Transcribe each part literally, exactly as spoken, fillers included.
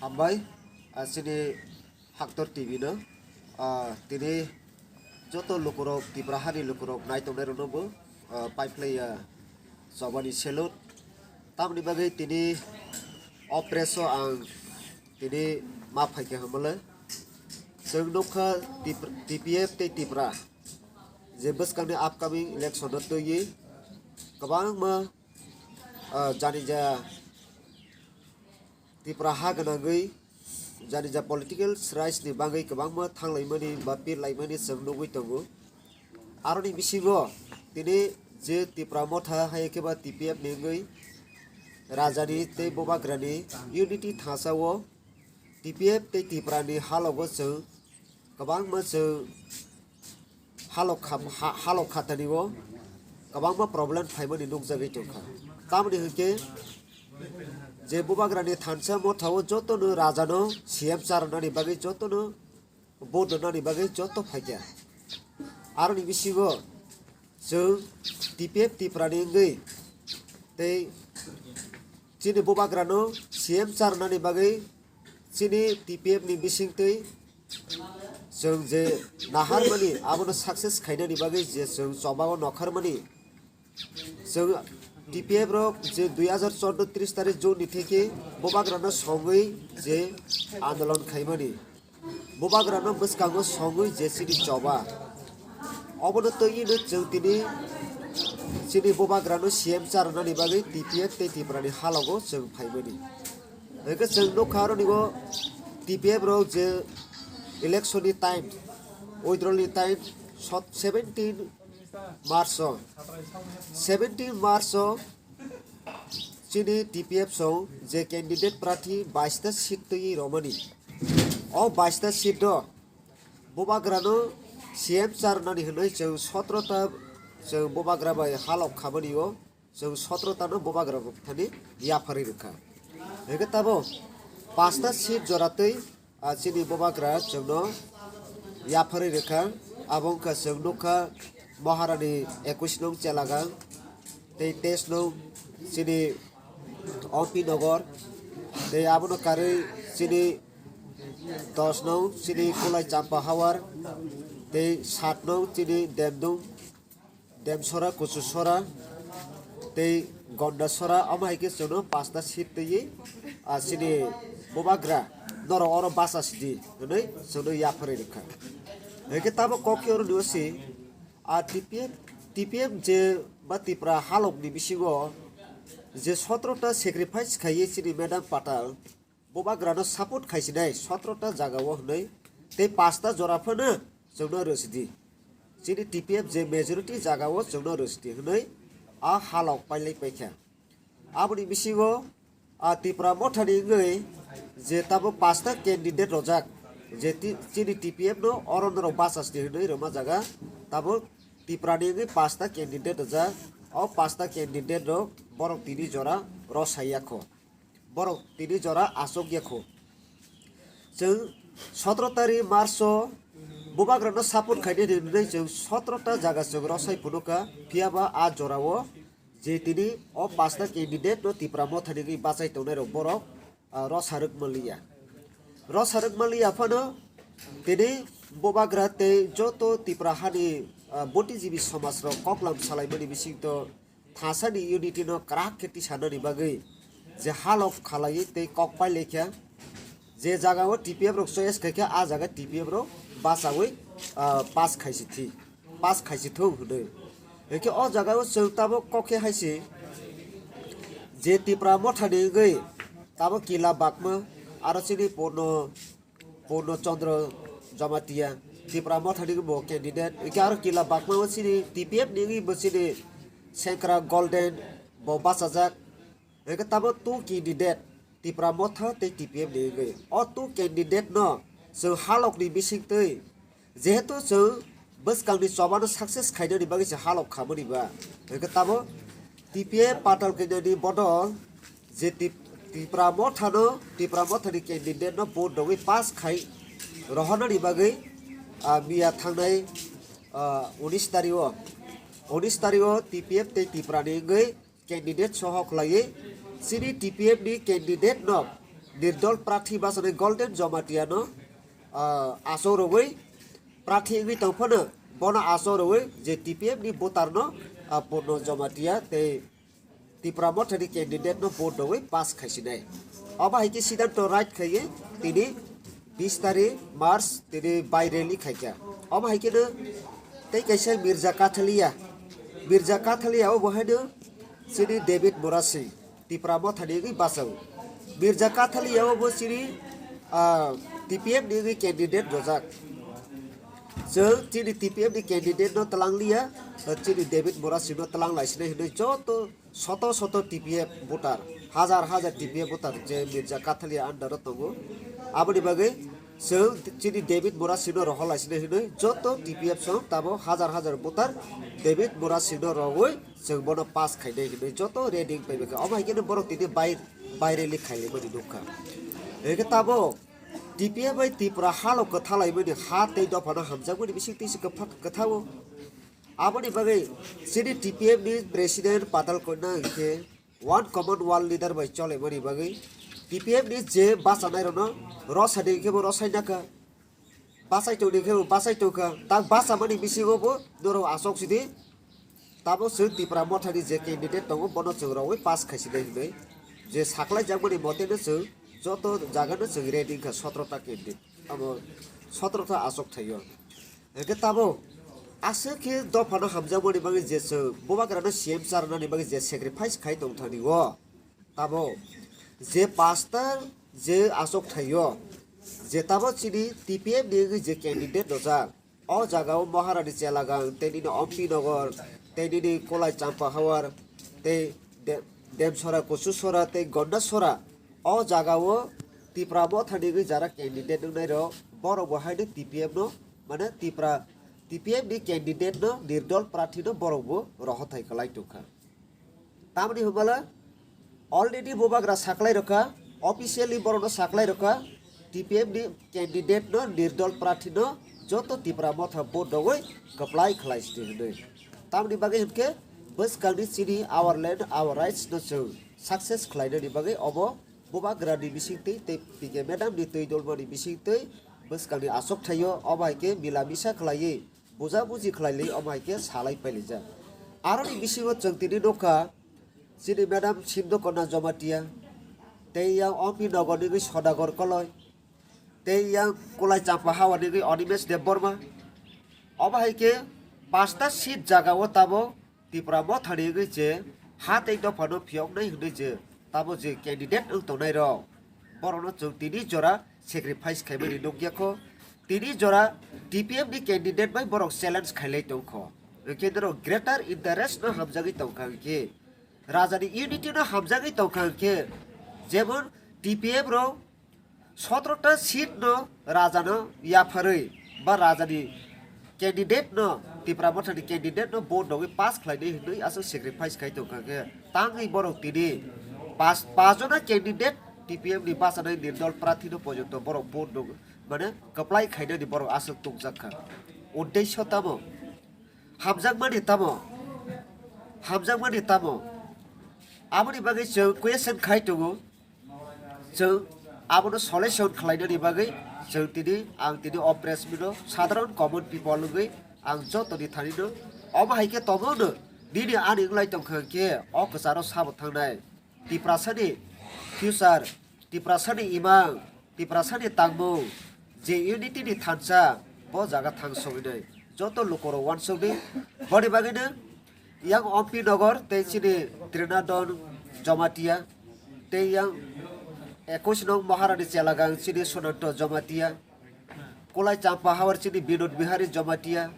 Hambai, ah, chini Haktor T V no, ah, tini joto lukurok, Tipra hani lukurok nai tongnai rokno bo, ah, paiphlaiya chobani salute. Tamoni bagwi tini o press o ang tini ma phaikha hwnmale. Chwng nukha Tip-, T P F tei Tipra je bwskangni upcoming election no twiwi kwbangma, ah, jani ja Tipra ha gwnangwi jani ja political rights ni bagwi kwbangma thanglaimani ba pirlaimani chwng nugwi tongo. Aroni bisingo tini je Tipra Motha hai khe ba T P F ni wngwi rajani tei bubagrani unity thasao T P F tei Tipra ni halogo chwng kwbangma chwng halok kha-, ha-, halok khatani o kwbangma problem phaimani nukjagwi tongkha. Tamoni hwnkhe je bubagrani thansa mothao jotono rajano C M charwnani bagwi jotono vote rwnani bagwi joto phaikha. Aroni bisingo chwng T P F Tiprani wngwi tei chini bubagrano C M charwnani bagwi chini T P F ni bisingtwi chwng je naharmani abono success khainani bagwi je chwng chobao nokharmani chwng T P F rok je dui hazar chordo tris tarik June ni theke bubagrano songwi je andolon khaimani bubagrano bwskango songwi je chini choba obono twiwi no chwng tini chini bubagrano C M charwnani bagwi T P F tei Tiprani halogo chwng phaimani. Hwnkhe chwng nukha aroni o T P F rok je election ni time, withdrawal ni time sot-, seventeen March o, seventeen March o chini T P F song je candidate prathi bais ta seat twi romani. O bais ta seat o bubagrano C M charwnani hwnwi chwng sotro ta chwng bubagra bai halok khamani o chwng sotro tano bubagra rok thani yapharwi rwkha. Hwnkhe tabo pasta seat jora twi, ah, chini bubagra chwngno yapharwi rwkha. Abo wngkha chwng nukha Maharani ekwis nung Chelagang tei teis nung chini O P Nogor tei abono karwi chini dos nung chini Kulai Champa Hawar tei sat nung chini Demdung Demsora, Kuchusora tei Gondasora, omo hai khe chwngno pasta seat twiwi, ah, chini bubagra norok oro bacha sidi hwnwi chwngno yapharwi rwkha. Hwnkhe tabuk kok khe oro nio si, ah, T P F, T P F je ba Tipra halokni bisingo je sotro ta sacrifice khaiwi chini Madam Patal, bubagrano support khaisinai sotro ta jagao hwnwi tei pasta jora phano chwngno rwsidi. Chini T P F je majority jagao chwngno rwsidi hwnwi a halok pailai paikha. Aboni bisingo a Tipra Mothani wngwi je tabuk pasta candidate rojak je ti-, chini T P F no oro norok bachasdi hwnwi rwma jaga tabuk Tiprani wngwi pasta candidate rojak. O pasta candidate rok borok tini jora rosai yakho. Borok tini jora achuk yakho. Chwng sotro tarik March o bubagrano support khainani hwnwi chwng sotro ta jaga chwng rosai phunukha, phiyaba a jorao je tini o pasta candidate no Tipra Mothani wngwi bachai tongnai rok borok, ah, rosarwk manliya. Rosarwk manliya phano tini bubagra tei joto Tipra hani, ah, buddhijibi somaj rok koklam salaimani bisingtwi thasani unity no kwrak khe tisanani bagwi je halok khalaiwi tei kok pailai kha, je jagao T P F rok choice khai kha, a jaga T P F rok bachawi, ah, pass khaisi thi, pass khaisi thung hwnwi. Hwnkhe o jagao chwng tabuk kok khe haise je Tipra Mothani wngwi tabuk Kila Bakma aro chini Purno Purno Chandra Jamatia, Tipra Mothani bo candidate. Hwnkhe aro Kila Bakma bo chini T P F ni wngwi bo chini Sengkra Golden bo bachajak. Hwnkhe tabuk two candidate, Tipra Motha tei T P F ni wngwi. O two candidate no chwng halokni bisingtwi, jehetu chwng bwskangni chobano success khainani bagwi se halok khamani ba. Hwnkhe tabuk T P F Patal Kanyani bodol je Tip-, Tipra Mothano, Tipra Mothani candidate no vote rogwi pass khai rohornani bagwi, ah, miya thangnai, ah, unis tariko, unis tariko T P F tei Tiprani wngwi candidate soho khlaiwi chini T P F ni candidate no Nirdol Prathi bachani Golden Jamatia no, ah, asok rogwi prathi wngwi tongphano bono asok rogwi je T P F ni voter no, ah, Purno Jamatia tei Tipra Motha ni candidate no vote rogwi pass khaisinai. Obo hai khe siddhanto right khaiwi tini bis tarikh March tini by rally khaikha. Obo hai khe no tei kaisa Mirza Kathalia, Mirza Kathalia obo hai no chini David Murasing. Tipra Motha ni wngwi bachao. Mirza Kathalia obo chini, ah, T P F ni wngwi candidate rojak. Chwng chini T P F ni candidate no twlang liya, chini David Murasing no twlang laisinai hinwi joto soto soto T P F voter, hajar hajar T P F voter je Mirza Kathalia under o tongo. Aboni bagwi chwng chini David Murasing no rohor laisinai hinwi joto T P F song tabo hajar hajar voter David Murasing no rogwi chwng bono pass khainai hinwi joto ready wng paibakha. Omo hai kheno borok tini bai-, baireli khailaimani nukha. Hwnkhe tabuk T P F bai Tripura halo kwthalaimani ha tei dophano hamjakmani bisingtwi se kwpha-, kwthao. Aboni bagwi chini T P F ni president Patal Kanya hwnkhe one common one leader bai cholaimani bagwi T P F ni je bachanairokno rosadi hwnkhe bo rosai nakha. Bachai tongdi khe bo bachai tongkha. Tak bachamani bisingo bo norok achuk sidi. Tabuk chwng Tipra Mothani je candidate tongo, bono chwng rogwi pass khaisinai hinwi. Je saklaijakmani moteno chwng joto jagano chwng ready wngkha, sotro ta candidate. Abo sotro ta achuk thaio. Hwnkhe tabuk aswk khe dophano hamjakmani bagwi je chwng bubagrano C M charwnani bagwi je sacrifice khai tongthani o. Tabuk je pasta je achuk thaio, je tabuk chini T P F ni wngwi je candidate rojak, o jaga o Maharani Chelagang, tei nini Ompi Nogor, tei nini Kolai Champa Hawar, tei De-, Demsora, Kuchusora, tei Gondasora, o jaga o Tipra Mothani wngwi jara candidate wngnai rok, borok bo haino T P F no, mane Tipra, T P F ni candidate no, nirdol prathi no borok bo rohothai kwlai tongkha. Tamni hwnbala already bubagra saklai rokha, officially borokno saklai rokha, T P F ni candidate no, nirdol prathi no joto Tipra Motha vote rogwi kwplai khlai sidi hwnwi. Tamni bagwi hwnkhe bwskangni chini our land, our rights no chwng success khlainani bagwi obo bubagra ni bisingtwi tei P K madam ni twi dolmani bisingtwi bwskangni achuk thaio, obo hai khe mila misa khlaiwi buja buji khlailai, omo hai khe salai pailaijak. Aroni bisingo chwng tini nukha, chini madam Sindhu Kanya Jamatia, tei yang Ompi Nogor ni wngwi Sodagar Koloi, tei yang Kulai Champa Hawa ni wngwi Animesh Debbarma. Omo hai khe pasta seat jaga o tabuk Tipra Mothani wngwi je ha tei dophano phiyoknai hwnwi je tabo je candidate wng tongnai rok, borokno chwng tini jora sacrifice khaimani nukya kho. Tini jora T P F ni candidate bai borok challenge khailai tongkho. Hwnkhe norok greater interest no hamjagwi tongkha hwnkhe, rajani unity no hamjagwi tongkha hwnkhe, jemon T P F rok sotrota seat no raja no yapharwi ba rajani candidate no, Tipra Mothani candidate no vote rogwi pass khlainai hwnwi aswk sacrifice khai tongkha khe, tangwi borok tini pas, pas jona candidate T P F ni bachanai nirdol prathi no porjonto borok vote rog, mane kwplai khainani borok aswk tongjakha. Uddesho tamo? Hamjakmani tamo? Hamjakmani tamo? Aboni bagwi chwng question khai tongo. Chwng abono solution khlainani bagwi chwng tini, ang tini o press meet o sadharon common people wngwi ang jotoni thani no, omo hai khe tongmano nini ani wnglai tongkha hwnkhe o kwcharo sabo thangnai. Tiprasani future, Tiprasani imang, Tiprasani tangmung, je unity ni thansa, bo jaga thang sogwinai joto lukorok uansukdi. Boni bagwino yang Ompi Nogor tei chini Trinadon Jamatia, tei yang ekush nong Maharani Chelagang chini Sunanto Jamatia, Kulai Champa Hawar chini Binod Bihari Jamatia,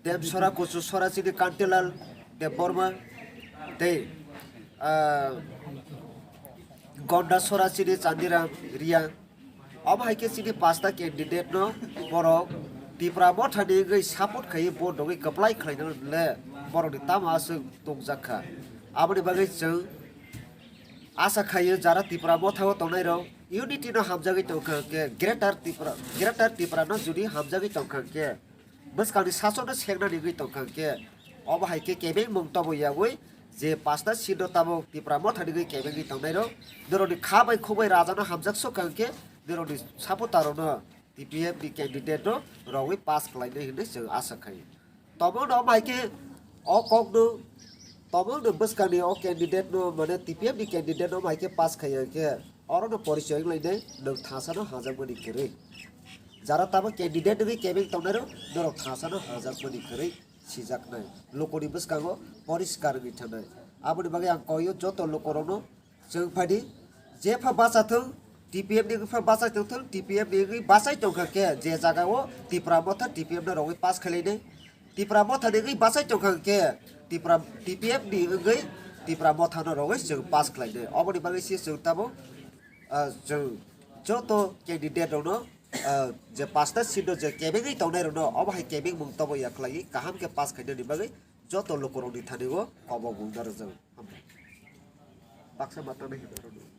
Demsora Kuchusora chini Kantilal Debbarma, tei, ah, Gondasora chini Chandiram Riya. Omo hai khe chini pasta candidate no borok Tipra Mothani wngwi support khaiwi vote rogwi kwplai khlaina le borokni tamo aswk tongjakha. Aboni bagwi chwng asa khaio jara Tipra Motha o tongnai rok unity no hamjagwi tongkha hwnkhe Greater Tipra, Greater Tipra no jodi hamjagwi tongkha hwnkhe bwskangni sasokno seknani wngwi tongkha hwnkhe, obo hai khe kebengmung tobo yagwi je pasta seat no tabuk Tipra Motha ni gwi kebengwi tongnai rok, norokni kha bai khuk bai raja no hamjak sok kha hwnkhe norokni supporter rok no T P F ni candidate no rogwi pass khlainai hinwi chwng asa khai. Tamo no mai khe o kok no, tamo no bwskang ni o candidate no mane T P F ni candidate no mai khe pass khai ya khe oro no porichoi wng lainai nwng thasa no hamjakmani kwrwi. Jara tabuk candidate wngwi kebeng tongnai rok norok thasa no hamjakmani kwrwi sijaknai. Lukuni bwskango poriskar wngwi thangnai. Aboni bagwi ang koio joto lukurokno chwng phaidi, jepha bachathung, T P F ni wngwi pha bachai tongthung, T P F ni wngwi bachai tongkha khe je jagao Tipra Motha T P F no rogwi pass khlainai. Tipra Motha ni wngwi bachai tongkha khe Tipra, T P F ni wngwi Tipra Motha no rogwi chwng pass khlainai. Oboni bagwi se chwng tabuk, ah, chwng joto candidate rokno, ah, je pasta seat no je kebengwi tongnai rokno obo hai kebengmung tobo ya khlaiwi kaham khe pass khainani bagwi joto lukurokni thani o kobok mung narwkjago. Hambai. Baksa ma tangnai hinwi rwdi.